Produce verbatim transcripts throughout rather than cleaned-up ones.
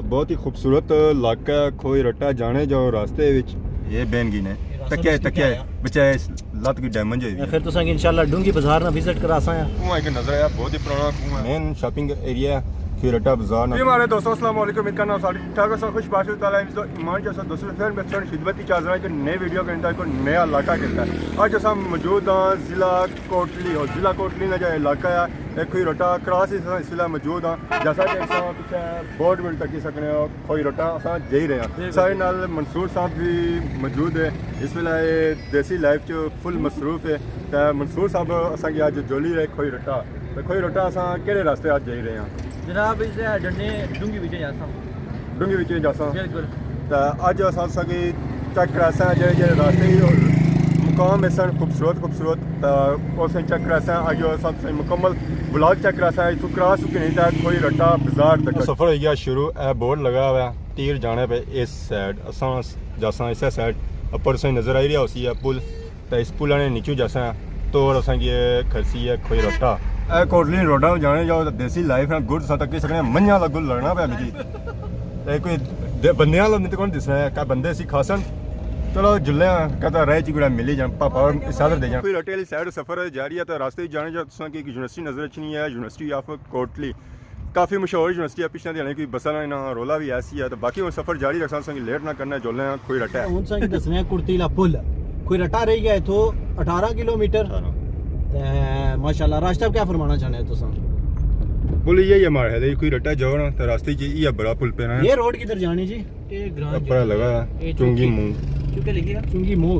بہت ہی خوبصورت علاقہ ہے، کھوئی رٹا جانے جو راستے وچ۔ یہ بین گی نے تکیا تکیا بچائے، لت کی ڈیمیج ہوئی ہوئی ہے۔ پھر تساں کی انشاءاللہ ڈونگی بازار نا وزٹ کراساں آ۔ کنواں ایک نظر آیا، بہت ہی پرانا کنواں ہے۔ مین شاپنگ ایریا ہے کھوئی رٹا بازار نا۔ جی ہمارے دوستو، السلام علیکم، امید کرنا ساری ٹھیک ٹھاک ہو، سب خوش باش ہو، تعالی حفظ و ایمان چ سب دوستو پھر میں تساں خدمت چ حاضر ہاں ایک نئے ویڈیو کے اندر، ایک نیا علاقہ کے اندر۔ اج اساں موجود ہاں ضلع کوٹلی، اور ضلع کوٹلی نا جو علاقہ ہے، ایک کھوئی رٹا کراس اس، اس ویلے موجود ہاں۔ جیسا کہ اساں پیچھے بورڈ میں تکی سکنے ہو، کھوئی رٹا اساں جائی رہے ہاں۔ سارے نال منصور صاحب بھی موجود ہے۔ اس ویلے دیسی لائف چ فل مصروف ہے۔ تے منصور صاحب اساں کی اج جولی رہے کھوئی رٹا۔ تے کھوئی رٹا اساں کیڑے راستے اج جائی رہے ہاں؟ جناب، اس ڈنڈے ڈونگی وچ جاساں۔ ڈونگی وچ جاساں۔ بالکل۔ تے اج اساں تساں کی چیک کراساں جڑے جڑے راستے ہی مقام ایسن خوبصورت خوبصورت، تے اسے چیک کراساں۔ اج اساں تساں مکمل ولاگ چیک کراساں، اتھوں کراس ہو کے نہیں تے کھوئی رٹا بازار تک۔ سفر ہوئی گیا شروع، اے بورڈ لگا ہوا ہے تیر جانے پہ اس سائیڈ، اساں جاساں اسے سائیڈ۔ اپر تساں نظر آئی رہیا ہوسی ہے پل، تے اس پل نے نیچوں جاساں تو اساں کی کھڑسی ہے کھوئی رٹا۔ اے کوٹلی روڈا جانے جاؤ تے دیسی لائف نا گڈ سا تکی سکنے، منجھاں والا گڈ لگنا پیا مجھے۔ تے کوئی دے-، بندیاں والا نہیں تے کون دسنا ہے، کیا بندے سی کھاسن۔ چلو جلے ہاں، کہتا رہ چی گڑا ملی جان، پاپا اور ساتھ دے جان۔ کھوئی رٹے والی سائیڈ سفر جاری ہے تے راستے جانے جاؤ تساں کی ایک یونیورسٹی نظر اچھنی ہے، یونیورسٹی آف کوٹلی۔ کافی مشہور یونیورسٹی ہے، پچھلے دے کوئی بساں نا انہاں رولا بھی ایسی ہے۔ تو باقی ہن سفر جاری رکھساں، تساں کی لیٹ نہ کرنا، جلنے آں کھوئی رٹا ہے۔ ہن تساں کی دسنے آں کرتیلا پل، کھوئی رٹا رہی گیا اتھوں اٹھارہ کلومیٹر۔ اٹھارہ۔ تے ماشاءاللہ، راشد صاحب کیا فرمانا چاہنے ہو تساں؟ پل یہ ہے ماڑے خیال کھوئی رٹا جاؤ نا، تو راستے چ یہ بڑا پل پینا ہے۔ یہ روڈ کدھر جانی جی؟ اے گراں اپر جی۔ لگا ہے، اے چونگی چونگی۔ مونگ۔ چونگی لکھیا؟ چونگی مونگ۔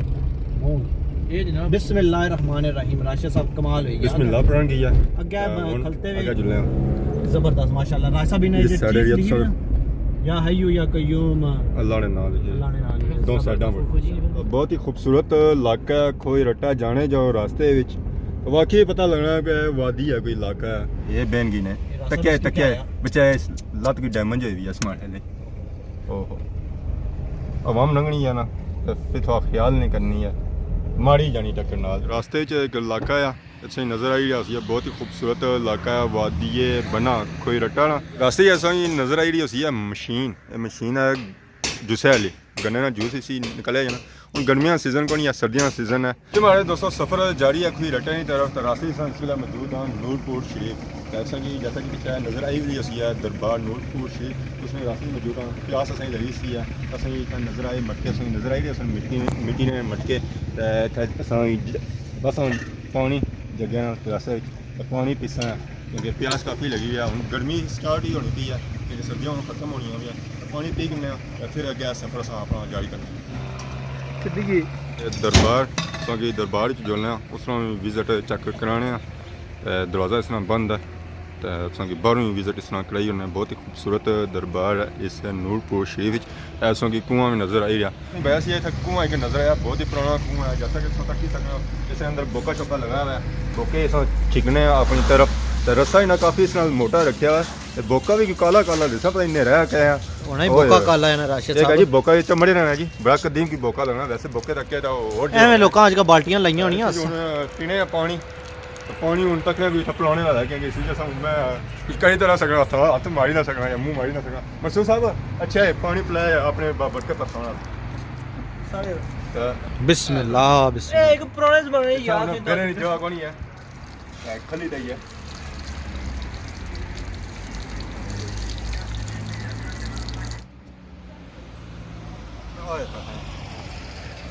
مونگ۔ اے جناب۔ بسم اللہ الرحمن الرحیم، راشد صاحب کمال ہوئی گیا۔ بسم اللہ پڑھن گئی ہے۔ اگے ہن کھلتے ہوئے۔ اگے جلنے ہاں۔ زبردست، ماشاءاللہ۔ راشد صاحب نے اس یہ سائیڈ چیز ایریا لکھی سر۔ نا۔ یا حیو یا قیوم۔ اللہ نے نال ہی۔ اللہ نے نال ہی۔ دو سائیڈاں پر۔ بہت ہی خوبصورت علاقہ ہے، کھوئی رٹا جانے جاؤ راستے وچ۔ واقعی پتہ لگنا کہ وادی ہے، کوئی علاقہ ہے۔ یہ بین گی نے۔ تکیا تکیا بچائے لت کی ڈیمیج ہوئی ہوئی ہے اس ماڑے نے۔ اوہو۔ عوام لنگنی ہے نا، تے پھر تھوڑا خیال نہیں کرنی ہے۔ ماڑی جانی ٹکر نال۔ راستے چ ایک علاقہ ہے، اتھے نظر آئی رہیا ہوسی ہے، بہت ہی خوبصورت علاقہ ہے، وادی بنا کھوئی رٹا نا۔ راستے چ اساں کی نظر آئی رہی ہوسی ہے مشین، اے مشین ہے جوسے والی، گنے نا جوس اسی نکلیا جانا۔ ہن گرمیاں سیزن کونی ہے، سردیاں سیزن ہے۔ جی ماڑے دوستو، سفر جاری ہے کھوئی رٹے نی طرف، تے راستے اساں اس ویلے موجود ہاں نور پور شریف۔ تے اساں کی جیسا کہ پچھے نظر آئی ہوئی ہوسی ہے دربار نور پور شریف، اس نے راستے موجود ہاں۔ پیاس اساں کی لگی سی ہے، اساں کی اتھا نظر آئے مٹکے، اساں کی نظر آئی رہے سن مٹی نے، مٹی نے مٹکے۔ تے اتھا اساں کی ج-، بس ہن پانی جگہ نا راستے وچ، تے پانی پیساں ہے، کیونکہ پیاس کافی لگی ہوئی ہے۔ ہن گرمی سٹارٹ ہی ہونی پئی ہے، کیونکہ سردیاں ہن ختم ہونی ہوئی ہے۔ پانی پی کنے آں، تے پھر اگے سفر اساں اپنا جاری کرنے آں۔ سدھی جی۔ اے دربار، اساں کی دربار وچ جلنے آں، اس طرح وزٹ چیک کرانے آں۔ اے دروازہ اس طرح بند ہے، تے اساں کی باہروں وزٹ اس طرح کرائی ہونے۔ بہت ہی خوبصورت دربار ہے اس نور پور شریف وچ۔ اے اساں کی کنواں بھی نظر آئی رہیا۔ ویسے اتھا کنواں ایک نظر آیا، بہت ہی پرانا کنواں ہے، جیسا کہ تساں تکی سکنے ہو، اس نے اندر بوکا شوکا لگا ہوا ہے، بوکے اساں چھکنے آں اپنی طرف۔ تے رسہ انہاں کافی اس نال موٹا رکھیا ہوا ہے۔ تے بوکا بھی کوئی کالا کالا دسا، پتہ نہیں نیرا کیا ہے۔ ہونا ہی اوئے بوکا ہوئے۔ کالا ہے نا راشد صاحب۔ جی بوکا یہ چمڑے رہنا جی، بڑا قدیم کی بوکا لگنا، ویسے بوکے رکھے تو اور ایویں لوکاں اج کل بالٹیاں لائیاں ہونیاں۔ ہن پینے آ پانی، تے پانی ہن تک بھی اتھا پلانے والا ہے، کیونکہ اسی جیسا ہن میں کئی طرح سکنا ہتھ، ہتھ ماری نہ سکنا یا منہ ماری نہ سکنا۔ منصور صاحب، اچھا ہے، پانی پلایا اپنے با-، بٹکے پرساں نال۔ بسم اللہ، بسم اللہ۔ ایک پرانے زمانے دی یاد ہے۔ میرے نہیں جواب کونی ہے۔ کھلی دئی ہے۔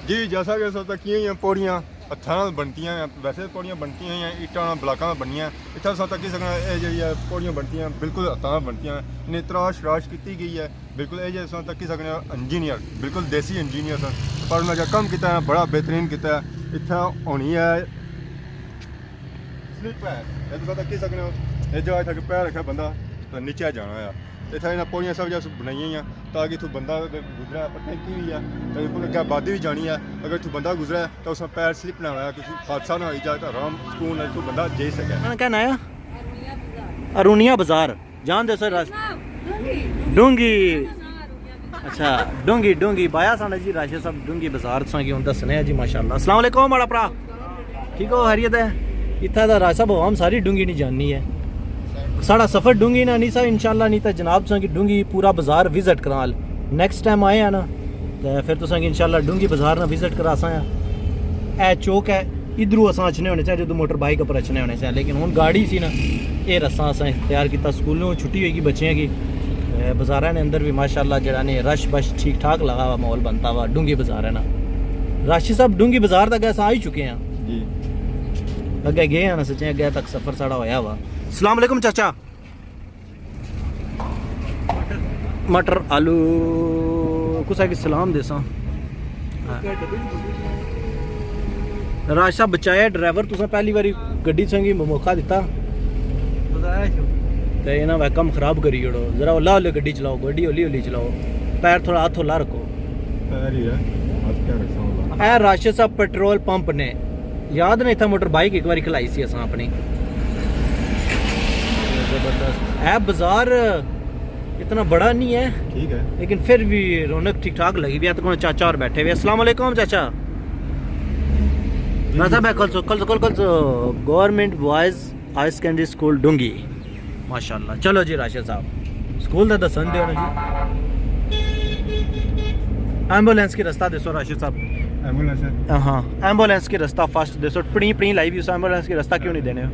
جی، جیسا کہ سب تک کیے ہیں پوڑیاں ہتھاں نال بنتیاں ہیں، ویسے پوڑیاں بنتیاں ہیں، اٹاں نال، بلاکاں نال بنیاں ہیں۔ اتھا سب تک کی سکنا، اے جڑی ہے پوڑیاں بنتیاں ہیں، بالکل ہتھاں نال بنتیاں ہیں۔ انہیں تراش راش کیتی گئی ہے، بالکل اے جے سب تک کی سکنے انجینئر، بالکل دیسی انجینئر سن۔ پر انہاں جا کم کیتا ہے، بڑا بہترین کیتا ہے۔ اتھا ہونی ہے سلپ ہے، اے تساں تکی سکنے ہو۔ اے جگہ اتھا کہ پیر رکھے بندہ، تو نیچے جانا ہے۔ اتھا انہاں پوڑیاں سب جیسے بنائی ہیں تاکہ اتھوں بندہ اگر گزرا ہے، پتہ نہیں کی ہوئی ہے، تو بالکل اگے آبادی بھی جانی ہے۔ اگر اتھوں بندہ گزرا ہے تو اس نا پیر سلپ نہ ہویا، کسی حادثہ نہ ہوئی جائے تو آرام سکون نال اتھوں بندہ جائی سکے۔ انہاں کیا ناں ہے؟ ارونیا بازار۔ جان دے سر راس-، ڈونگی۔ اچھا، ڈونگی، ڈونگی۔ بایا سانا جی راشد صاحب ڈونگی بازار تساں کی ہن دسنے ہیں جی، ماشاءاللہ۔ السلام علیکم ماڑا پرا۔ ٹھیک ہو، خیریت ہے؟ اتھا دا راشد صاحب عوام ساری ڈونگی نہیں جاننی ہے۔ ساڑا سفر ڈونگی نا نہیں سا، انشاءاللہ، نہیں تے جناب تساں کی ڈونگی پورا بازار وزٹ کراں۔ نیکسٹ ٹائم آئے ہیں نا، تے پھر تساں کی انشاءاللہ ڈونگی بازار نا وزٹ کراساں۔ اے چوک ہے، ادھروں اساں اچھنے ہونے سے جدوں موٹر بائیک اپر اچھنے ہونے سے، لیکن ہن گاڑی سی نا، اے رستہ اساں اختیار کیتا۔ سکولوں چھٹی ہوئی گئی بچیاں کی، تے بازاراں نے اندر بھی ماشاءاللہ جڑا نے رش بش ٹھیک ٹھاک لگا ہوا، ماحول بنتا ہوا ڈونگی بازار ہے نا۔ راشد صاحب، ڈونگی بازار تک اساں آئی چکے ہیں۔ جی۔ اگے گئے ہیں نا، سچیں اگے تک سفر ساڑا ہویا ہوا۔ السلام علیکم چاچا۔ مٹر آلو، کسا کی سلام دیساں۔ راشد صاحب بچایا ڈرائیور، تساں پہلی واری گڈی سنگی موقع دیتا۔ تے انہاں وہ کم خراب کری چھوڑو۔ ذرا ہلا ہلے گڈی چلاؤ، گڈی ہولی ہولی چلاؤ۔ پیر تھوڑا ہاتھ ہلا رکھو۔ پیر ہی ہے، ہاتھ کیا رکھساں ہلا؟ اے راشد صاحب پٹرول پمپ نے۔ یاد نہیں تھا، موٹر بائیک ایک باری کھلائی سی اساں اپنی۔ زبردست۔ اے بازار اتنا بڑا نہیں ہے، ٹھیک ہے۔ لیکن پھر بھی رونق ٹھیک ٹھاک لگی ہوئی ہے۔ تے کوئی چاچا اور بیٹھے ہوئے۔ السلام علیکم چاچا۔ نہ صاحب، کل سو، کل سو، کل سو، گورنمنٹ بوائز ہائر سیکنڈری سکول ڈونگی۔ ماشاءاللہ۔ چلو جی راشد صاحب، سکول دا دسن دیو نا جی۔ ایمبولینس کی رستہ دسو راشد صاحب۔ ایمبولینس ہے؟ ہاں، ایمبولینس کی رستہ فاسٹ دسو۔ پڑی پڑی لائی بھی اس ایمبولینس کی رستہ کیوں نہیں دینے ہو؟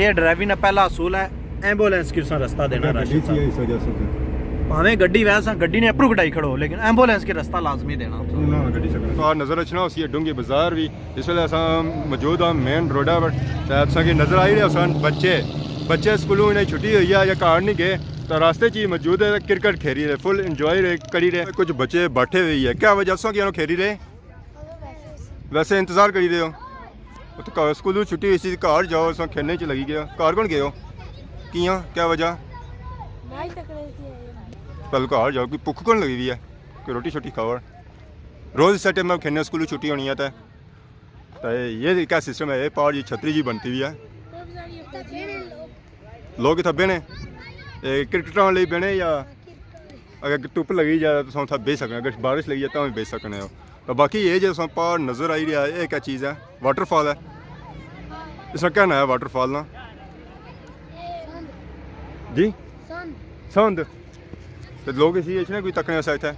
یہ ڈرائیونگ نا پہلا اصول ہے، ایمبولینس کی اساں رستہ دینا اگر راشد گڈی صاحب۔ چاہیے اس وجہ سے پھر۔ بھاویں گڈی ویسا گڈی نے اپرو کٹائی کھڑو، لیکن ایمبولینس کی رستہ لازمی دینا۔ نہ، نہ، گڈی سے کرنا۔ اور نظر اچھنا اسی ہے ڈونگی بازار بھی۔ اس ویلے اساں موجود ہاں مین روڈا پر، تے تساں کی نظر آئی رہے ہوسن بچے، بچے سکولوں انہیں چھٹی ہوئی ہے یا گھر نہیں گئے، تو راستے چ ہی موجود ہے، کرکٹ کھیلی رہے، فل انجوائے رہے، کری رہے۔ کچھ بچے بیٹھے ہوئے ہی ہے، کیا وجہ تساں کیوں کھیلی رہے؟ ویسے انتظار کری رہے ہو؟ تو گھر، سکولوں چھٹی ہوئی سی، گھر جاؤ، تساں کھیلنے چ لگی گئے ہو۔ گھر کون گئے ہو؟ کیاں؟ کیا وجہ؟ میچ تکنے کی آئے ہو۔ پہلے گھر جاؤ، کوئی بھوک کون لگی ہوئی ہے؟ کوئی روٹی شوٹی کھاؤ۔ روز اسے ٹائم میں کھیلنے، سکولوں چھٹی ہونی ہے تے تے یہ کیا سسٹم ہے؟ یہ پار جی چھتری جی بنتی ہوئی ہے۔ لوگ اتھا بہنے، یہ کرکٹاں لئی بہنے یا اگر دھپ لگی جائے تو اتھا بہی سکنے، اگر بارش لگی جائے تو بھی بہی سکنے ہو۔ تو باقی یہ جو تساں پار نظر آئی رہا ہے، یہ کیا چیز ہے؟ واٹر فال ہے۔ اس کا کیا نام ہے واٹر فال نا؟ جی؟ سند۔ سند۔ تو لوگ اسی اچھنے کوئی تکنے سا اتھا؟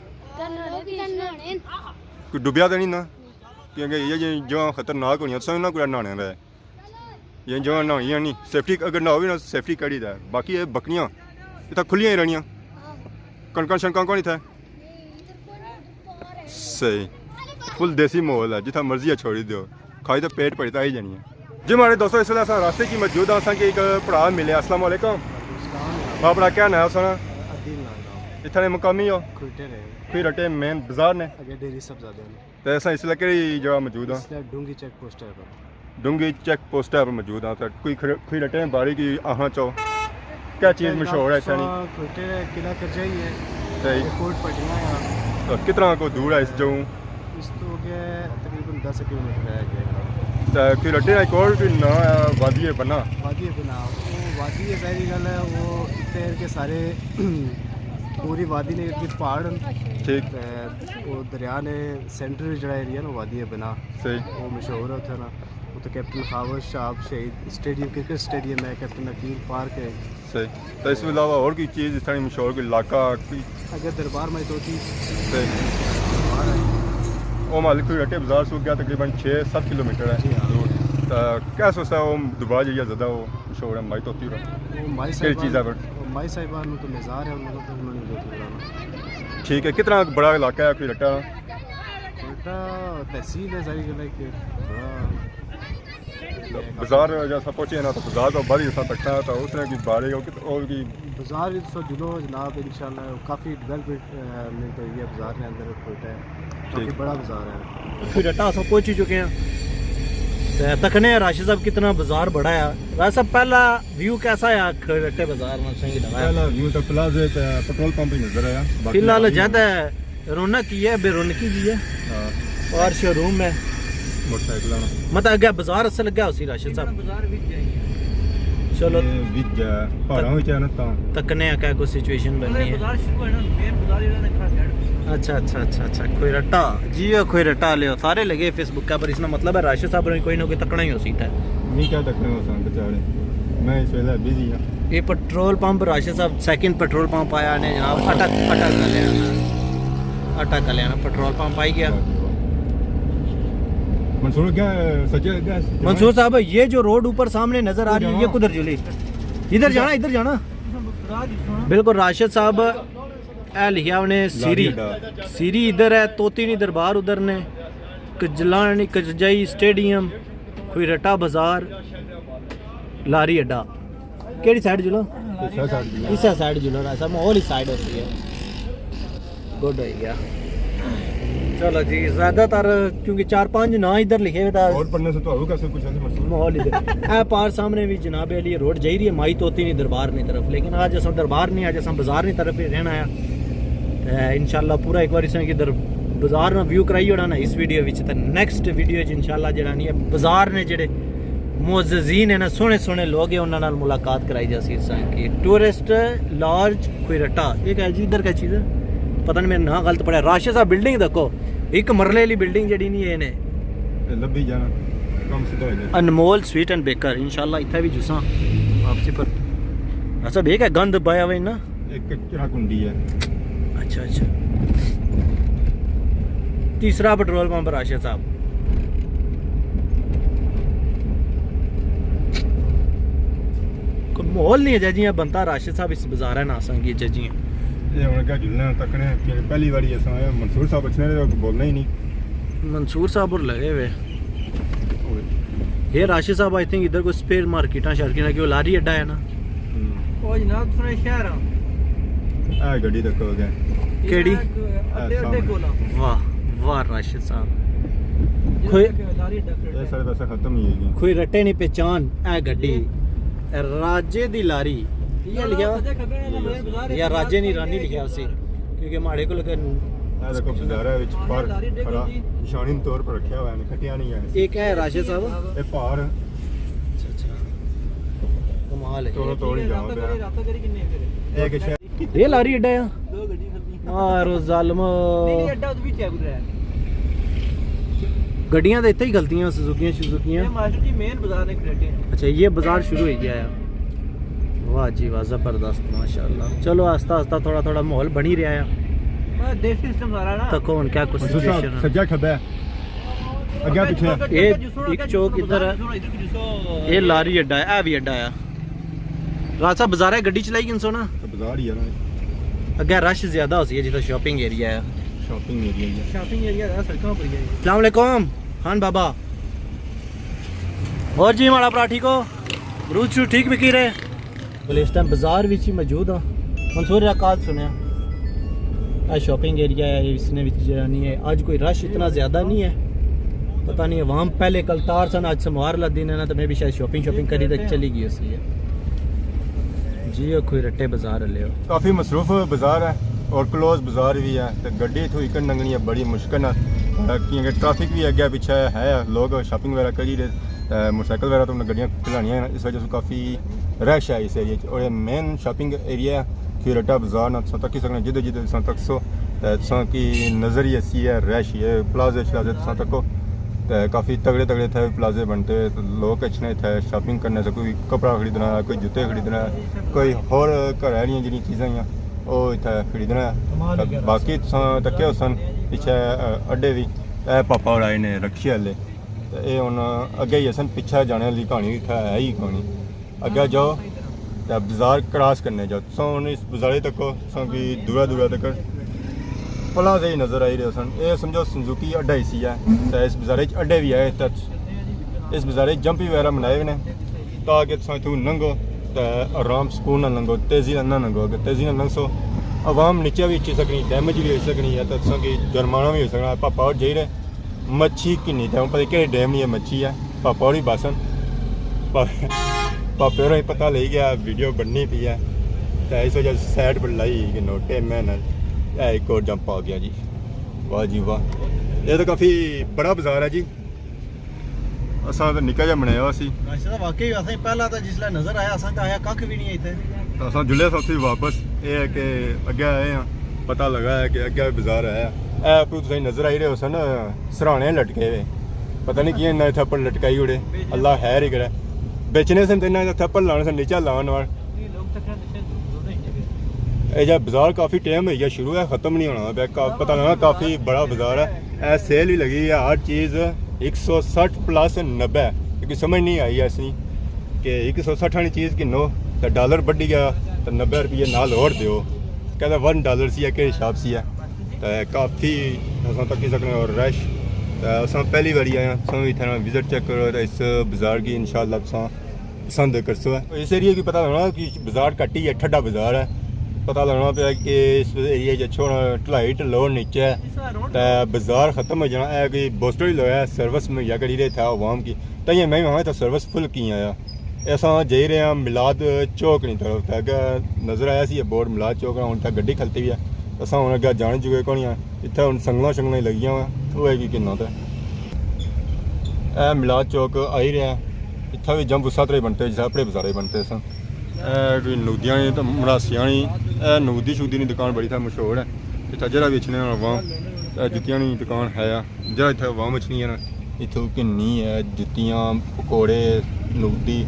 کوئی ڈوبیا تو نہیں نا؟ کیونکہ یہ جو، جو خطرناک ہونی ہے، تساں نہ کوئی نہانے رہے۔ یہ جو نہانی ہے نہیں، سیفٹی اگر نہ ہوئی نا، سیفٹی کڑی دا ہے۔ باقی یہ بکریاں اتھا کھلیاں ہی رہنیاں۔ کنکاں شنکاں کون اتھا؟ صحیح۔ فل دیسی ماحول ہے، جتھا مرضی ہے چھوڑی دیو۔ کھائی تو پیٹ بھری تو آئی جانی ہے۔ جی ماڑے دوستو، اس ویلے اساں راستے چ موجود ہاں، اساں کی ایک بھرا ملے۔ السلام علیکم۔ وعلیکم السلام۔ ہاں، بھرا کیا نام ہے سنا؟ عدیل نام ہے۔ اتھا نے مقامی ہو؟ کھوئٹے نے۔ کھوئی رٹے مین بازار نے۔ اگے ڈیری صاحبزادے نے۔ تے اساں اس ویلے کیڑی جگہ موجود ہاں؟ اس ویلے ڈونگی چیک پوسٹ ہے پر۔ ڈونگی چیک پوسٹ ہے پر موجود ہاں۔ تے کوئی کھر-، کھوئی رٹے بارے کی آہنا چاہو، کیا چیز مشہور ہے اتھا نی؟ کھوئٹے قلعہ کرجائی ہے۔ صحیح۔ ایئرپورٹ پٹیاں ہے۔ تو کتنا کو دور ہے اس جاؤں؟ اس تو اگے تقریباً دس کلومیٹر ہے اگے۔ تے کھوئی رٹے نا ایک اور بھی نام ہے وادی بنا۔ وادی بنا، وہ وادی ہے، ظاہری گل ہے، وہ اتنے کے سارے پوری وادی نے اگے پہاڑ ہن۔ ٹھیک۔ تے وہ دریا نے سینٹر جڑا ایریا نا وادی بنا۔ صحیح۔ وہ مشہور ہے اتھا نا۔ اتھا کیپٹن خاور شاہ شہید اسٹیڈیم، کرکٹ اسٹیڈیم ہے، کیپٹن عقیل پارک ہے۔ صحیح۔ تو اس کے علاوہ اور کوئی چیز اس طرح مشہور، کوئی علاقہ، کوئی؟ اگے دربار مائی طوطی۔ صحیح۔ دربار ہے۔ وہ مالک کوئی رٹے بازار سو گیا، تقریباً چھ ست کلومیٹر ہے۔ جی ہاں۔ دور۔ تو کیا سوچتا ہے وہ دربار جائیے زیادہ وہ مشہور ہے مائی طوطی ہورا؟ وہ مائی کہڑی صاحبان، چیز ہے پر؟ وہ مائی صاحبان نو تو مزار ہے، انہوں نے تو انہوں نے جو کرانا۔ ٹھیک ہے، کتنا بڑا علاقہ ہے کوئی رٹا؟ رٹا تحصیل ہے، ظاہری گل ہے کہ بڑا بازار جیسا پہنچے نا تو بازار تو باہر ہی اساں تکنا تو اس نے کی بارے ہو کہ اور کی۔ بازار بھی تو دلو جناب، انشاءاللہ کافی ڈیولپمنٹ، اے، منٹ ہوئی ہے بازار نے اندر کوئٹہ ہے۔ کافی ٹھیک۔ بڑا بازار ہے۔ کھوئی رٹا اساں پہنچی چکے ہیں۔ تے تکنے ہیں راشد صاحب کتنا بازار بڑا ہے۔ راشد صاحب پہلا ویو کیسا ہے کھوئی رٹے بازار میں صحیح لگا ہے؟ پہلا ویو تو پلازے تے پٹرول پمپ ہی نظر آیا، باقی فی الحال اور بھی زیادہ ہے۔ رونق کی ہے، بے رونقی کی ہے۔ ہاں۔ اور شو روم ہے۔ موٹر سائیکل آنا۔ مطلب اگے بازار اصل لگا ہو سی راشد صاحب۔ بازار وچ جائیں۔ چلو۔ یہ وچ جا، پہاڑاں وچ ہے نا تاں۔ تکنے آ کیا کوئی سچویشن بننی ہے۔ بازار شروع ہے نا، مین بازار ہی رہنا کھڑا سائیڈ پہ۔ اچھا، اچھا، اچھا، اچھا، کھوئی رٹا۔ جی، او کھوئی رٹا لیو، سارے لگے فیس بک پر، اس نا مطلب ہے راشد صاحب نے کوئی نہ کوئی تکنا ہی ہو سکتا ہے۔ نہیں کیا تکنے ہو سن بیچارے۔ میں اس ویلے بزی ہاں۔ یہ پٹرول پمپ راشد صاحب سیکنڈ پٹرول پمپ آیا نے جناب، اٹک، اٹک کلیانہ، اٹک کلیانہ پٹرول پمپ آئی گیا۔ منصور کیا، سچے کیا؟ منصور صاحب، یہ جو روڈ اوپر سامنے نظر آ رہی ہے، یہ کدھر جلی؟ ادھر جانا، ادھر جانا۔ بالکل راشد صاحب، اے لکھیا انہیں سیری، سیری ادھر ہے، توتی نی دربار ادھر نے، کجلانی کجائی سٹیڈیم، کوئی رٹا بازار، لاری اڈا۔ کیڑی سائیڈ جلو؟ اس سائیڈ جلو۔ اس سائیڈ جلو، ایسا ماحول اس سائیڈ ہوتی ہے۔ گڈ ہوئی گیا۔ چلو جی، زیادہ تر کیونکہ چار پانچ ناں ادھر لکھے ہوئے تھا۔ اور پڑھنے سے تو کیسے کچھ ایسے مشہور موحل ادھر۔ اے پار سامنے بھی جناب علی روڈ جائی رہی ہے، مائی طوطی نی دربار نی طرف، لیکن آج اساں دربار نہیں، آج اساں بازار نی طرف ہی رہنا آیا۔ تے انشاءاللہ پورا ایک بار اساں کی ادھر بازار نا ویو کرائی اوڑا نا اس ویڈیو وچ، تے نیکسٹ ویڈیو وچ انشاءاللہ جڑا نہیں ہے بازار نے جڑے معززین ہیں نا، سوہنے سوہنے لوگ ہیں، انہاں نال ملاقات کرائی جاسی اساں کی۔ ٹورسٹ لارج کوئی رٹا، یہ کیا جی، ادھر کیا چیز ہے؟ پتہ نہیں، میں نہ غلط پڑھیا۔ راشد صاحب بلڈنگ دیکھو، ایک مرلے والی بلڈنگ جڑی نہیں ہے نے۔ تے لبھی جانا، کم سیدھا ہو جائے۔ انمول سویٹ اینڈ بیکر، انشاءاللہ اتھا بھی جساں واپسی پر۔ اچھا، بے کیا گند پایا ہوئے نا؟ ایک کچرا کنڈی ہے۔ اچھا، اچھا۔ تیسرا پٹرول پمپ راشد صاحب۔ کوئی ماحول نہیں ہے جی، جیاں بنتا راشد صاحب اس بازار ہے نا، اساں کی جی۔ یہ ہن کیا جلنے آں، تکنے کہ پہلی واری اساں آئے، منصور صاحب اچھنے رہے، بولنا ہی نہیں۔ منصور صاحب اور لگے ہوئے۔ یہ راشد صاحب، آئی تھنک ادھر کوئی سپیئر مارکیٹاں شارکیٹاں، کہ وہ لاری اڈا ہے نا۔ ہوں۔ او جناب، تساں شہر آ۔ اے گڈی تکو اگے۔ کیڑی؟ اے اڈے، اڈے سامنے۔ کول آ۔ واہ، واہ راشد صاحب۔ جدھر کوئی تک لاری اڈا کھڑا ہے۔ سارے پاسے ختم ہی ہے جی۔ کوئی رٹے نہیں پہچان، اے گڈی۔ راجے دی لاری۔ یہ لکھیا ہوا۔ سجے کھبے والا مین بازار ہے، یا راجے نی رانی لکھیا ہوسی۔ کیونکہ ماڑے کول اگر اے دیکھو بازار ہے وچ پر کھڑا، نشانی طور پر رکھیا ہوا ہے، کٹیا نہیں ہے۔ ایک ہے راشد صاحب۔ اے پار۔ اچھا، اچھا۔ کمال ہے۔ توڑو توڑ ہی جاؤ پیا۔ ایک شے یہ لاری اڈا آ۔ مارو ظالم۔ نہیں، نہیں، اڈا تو بھی چیک ادھر ہے۔ گڈیاں تے اتھے ہی کھلتیاں، سزوکیاں شزوکیاں۔ یہ ماسٹر جی مین بازار نے کھڑے ہیں۔ اچھا، یہ بازار شروع ہوئی گیا ہے۔ واہ جی واہ، زبردست، ماشاءاللہ۔ چلو، آہستہ آہستہ تھوڑا تھوڑا ماحول بنی رہا ہے۔ بس دیسی سسٹم سارا نا۔ تکو ہن کیا کچھ سچویشن ہے۔ سجا کھبا ہے۔ اگے پچھے۔ اے ایک چوک ادھر ہے۔ اے لاری اڈا ہے، اے بھی اڈا ہے۔ راج صاحب، بازار ہے، گڈی چلائی گھنسو نا۔ تے بازار ہی ہے نا۔ اگے رش زیادہ ہوسی ہے جتھے شاپنگ ایریا ہے۔ شاپنگ ایریا ہی ہے۔ شاپنگ ایریا ہے، سڑکاں پر ہی ہے۔ السلام علیکم خان بابا۔ اور جی، ماڑا بھرا ٹھیک ہو؟ روز شو ٹھیک مکی رہے؟ بلے اس ٹائم بازار وچ ہی موجود ہاں۔ منصور، جیہڑا کال سنیا، اے شاپنگ ایریا ہے، اس نے وچ جیہڑا نہیں ہے، اج کوئی رش اتنا زیادہ نہیں ہے۔ پتہ نہیں، عوام پہلے کل تار سن، اج سموار لا دن ہے نا، تو میں بھی شاید شاپنگ شاپنگ کری تے چلی گئی ہوسی ہے۔ جی، او کوئی رٹے بازار ہلے ہو۔ کافی مصروف بازار ہے اور کلوز بازار بھی ہے، تے گڈی اتھوں اکن لنگھنی ہے بڑی مشکل نال، کیونکہ ٹریفک بھی اگے پچھے ہے، لوگ شاپنگ وغیرہ کری رہے، تے موٹر سائیکل وغیرہ تو انہاں گڈیاں کھلانیاں ہیں، اس وجہ سے کافی رش ہے اس ایریا چ۔ اور یہ مین شاپنگ ایریا ہے، کھیرٹا بازار نا تساں تکی سکنے، جدھر جدھر تساں تکسو، تے تساں کی نظر ہی ایسی ہے، رش ہی ہے، پلازے شلازے تساں تکو، تے کافی تگڑے تگڑے اتھے پلازے بنتے ہوئے، تے لوگ اچھنے اتھے شاپنگ کرنے سے، کوئی کپڑا خریدنا ہے، کوئی جوتے خریدنا ہے، کوئی ہور گھر آلیاں جڑیاں چیزاں ہیاں، او اتھے خریدنا ہے۔ باقی تساں تکے ہوسن پچھے، اڈے وی، اے پاپا اور آئے نے رکشے والے۔ تے اے ہن اگے ہی اساں پچھے جانے آلی کہانی اتھے ہے ہی کونی۔ اگے جاؤ تے بازار کراس کرنے جاؤ۔ تساں ہن اس بازارے تکو، تساں کی دورا دورا تک پلازے ہی نظر آئی رہے سن۔ اے سمجھو سنزوکی اڈا ہی سی ہے۔ تے اس بازارے چ اڈے بھی آئے تے اس بازارے چ جمپ وغیرہ بنائے ہوئے نے تاکہ تساں اتھوں لنگھو تے آرام سکون نال لنگھو، تیزی نال نہ لنگھو۔ اگر تیزی نال لنگھسو، عوام نیچے بھی اچھی سکنی، ڈیمیج بھی ہوئی سکنی ہے تے تساں کی جرمانہ بھی ہوئی سکنا۔ پاپا اور جائی رہے مچھی کنی تے ہن پتہ کہڑے ڈیم نی اے مچھی اے۔ پاپا ہوری باسن۔ پا-، پاپے ہوراں کی پتہ لگی گیا ویڈیو بننی پئی اے۔ تے اس وجہ سے سائیڈ پر لائی کہ نو ٹائم میں نال۔ اے ایک اور جمپ آ گیا جی۔ واہ جی واہ۔ اے تے کافی بڑا بازار اے جی۔ اساں تے نکا جیا بنایا ہویا سی۔ راشد صاحب، واقعی اساں پہلا تے جس لے نظر آیا، اساں تے آیا ککھ وی نہیں اتھے۔ تے اساں جلے سا اتھوں واپس، اے ہے کہ اگے آئے ہاں، پتہ لگا ہے کہ اگے بازار آیا۔ اے اپروں تساں نظر آئی رہے ہوسن، سرہانے لٹکے ہوئے۔ پتہ نہیں کیاں انہاں اتھے اپر لٹکائی اوڑے۔ اللہ خیر ہی کرے۔ بیچنے سے تے انہاں نے تھپڑ لانے سے نیچے لان وار۔ اے جا بازار کافی ٹائم ہوئی گیا، شروع ہے، ختم نہیں ہونا پیا۔ کا-، پتہ لگا کافی بڑا بازار ہے۔ اے سیل ہی لگی ہے، ہر چیز ایک سو سٹھ پلس نبے، کیونکہ سمجھ نہیں آئی ایسی کہ ایک سو سٹھ آنی چیز گھنو تے ڈالر بڑھی گیا تے نبے روپیے نال اور دیو۔ کہتا ون ڈالر سی ہے، کہڑے حساب سی ہے؟ تے کافی اساں تکی سکنے اور رش۔ تے اساں پہلی واری آئے ہاں، تساں وی اتھے وزٹ چیک کرو تے اس بازار کی انشاءاللہ تساں پسند کرسو۔ اس ایریے کی پتہ لگنا کہ بازار کٹی ہے، ٹھڈا بازار ہے۔ پتہ لگنا پیا کہ اس ایریے چ اچھو نا ڈھلائی ڈھلو نیچے ہے، تے بازار ختم ہو جانا۔ اے کوئی بوسٹر ہی لویا ہے، سروس مہیا کری رہے تھا عوام کی، تائیں میں وہاں تھا سروس فل کی آیا۔ اساں جائی رہے ہاں میلاد چوک نی طرف، تے اگے نظر آیا سی یہ بورڈ میلاد چوک نا، ہن تے گڈی کھلتی ہوئی ہے۔ اساں ہن اگے جان چکے کونی آں۔ اتھے ہن سنگلاں شنگلاں ہی لگیاں ہوئیاں، تھوڑے کی کنا تے۔ اے میلاد چوک آئی رہے ہیں، اتھا وی جمب اس طرح بنتے جیسے اپنے بازارے بنتے سن۔ اے کوئی نودیاں نی تے مراسیاں نی، اے نودی شودی نی دکان بڑی تھا مشہور ہے۔ اتھا جڑا وی اچھنے عوام، اے جتیاں نی دکان ہے۔ جا اتھے عوام اچھنی ہے نا، اتھوں گھننی ہے جتیاں، پکوڑے، نوڈی۔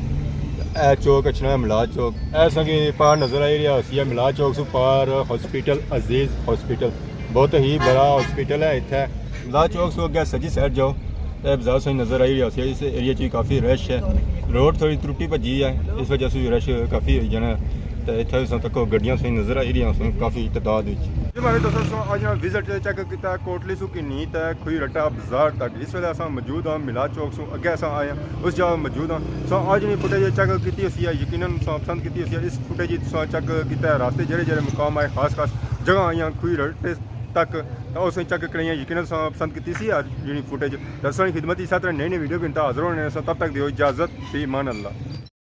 اے چوک اچھنا ہے ملاح چوک۔ اے سنگی پار نظر آئی رہیا ہوسی، اے ملاح چوک سو پار ہاسپٹل، عزیز ہاسپٹل، بہت ہی بڑا ہاسپٹل ہے اتھے۔ ملاح چوک سو اگے سجی سائیڈ جاؤ، اے بازار سنگی نظر آئی رہیا ہوسی۔ اس ایریے چ کافی رش ہے، روڈ تھوڑی ترٹی بھجی ہے، اس وجہ سے رش کافی ہوئی جانا ہے۔ تے اتھے تساں تکو گڈیاں سنگی نظر آئی رہیاں سن کافی تعداد وچ۔ جی مہاڑے دوستو، سو اج میں وزٹ چیک کیتا ہے کوٹلی سو گھنی تے کھوئی رٹا بازار تک۔ اس ویلے اساں موجود ہاں ملاح چوک سو اگے اساں آئے ہاں، اس جگہ موجود ہاں۔ سو اج نی فوٹیج چیک کیتی ہوسی ہے، یقیناً تساں پسند کیتی ہوسی ہے۔ اس فوٹیج وچ تساں چیک کیتا ہے راستے جڑے جڑے مقام آئے، خاص خاص جگہ آئیاں کھوئی رٹے تک، تے اس چیک کرائی، یقیناً تساں پسند کیتی سی اج نی فوٹیج۔ تے اساں نی خدمت اچ اس طرح نئی نئی ویڈیو گھنتا حاضر ہونے ساں، تب تک دیو اجازت، فی امان اللہ۔